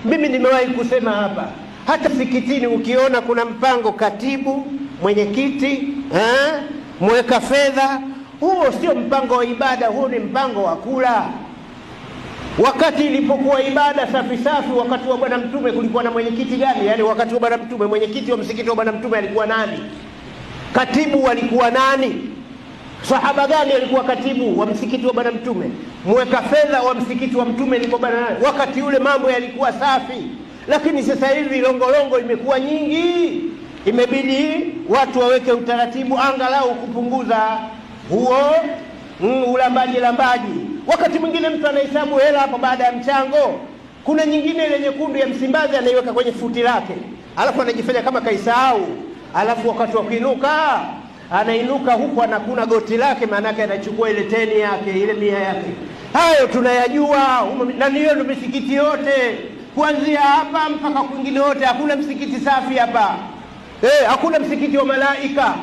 Mimi nimewahi kusema hapa, hata msikitini ukiona kuna mpango katibu, mwenyekiti, mweka fedha, huo sio mpango wa ibada, huo ni mpango wa kula. Wakati ilipokuwa ibada safi safi, wakati wa Bwana Mtume kulikuwa na mwenyekiti gani? Yaani wakati wa Bwana Mtume, mwenyekiti wa msikiti wa Bwana Mtume alikuwa nani? Katibu walikuwa nani? Sahaba gani alikuwa katibu wa msikiti wa Bwana Mtume? Mweka fedha wa msikiti wa Mtume alikuwa bwana nani? Wakati ule mambo yalikuwa safi, lakini sasa hivi longolongo imekuwa nyingi, imebidi watu waweke utaratibu angalau kupunguza huo ulambaji lambaji. Wakati mwingine mtu anahesabu hela hapo baada ya mchango. Kuna nyingine ile nyekundu ya Msimbazi anaiweka kwenye futi lake, alafu anajifanya kama kaisahau, alafu wakati wa kuinuka anainuka huku anakuna goti lake, maanake anachukua ile 10 yake, ile 100 yake. Hayo tunayajua, na niyo ndio misikiti yote kuanzia hapa mpaka kwingine yote. Hakuna msikiti safi hapa, hakuna msikiti wa malaika.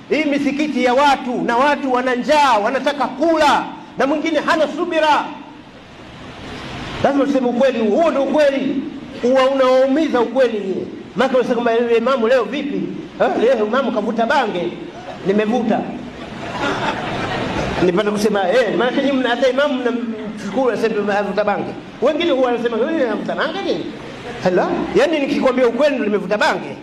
Hii misikiti ya watu, na watu wana njaa, wanataka kula, na mwingine hana subira. Lazima tuseme ukweli, huo ndio ukweli, huwa unawaumiza ukweli nyie. Maana unasema kwamba imamu leo vipi? Leo imamu kavuta bange. Nimevuta. Nipata kusema maana nyinyi hata imamu mnamshukuru aseme avuta bange. Wengine huwa wanasema wewe unavuta bange nini? Hala, yaani nikikwambia ukweli ndio nimevuta bange.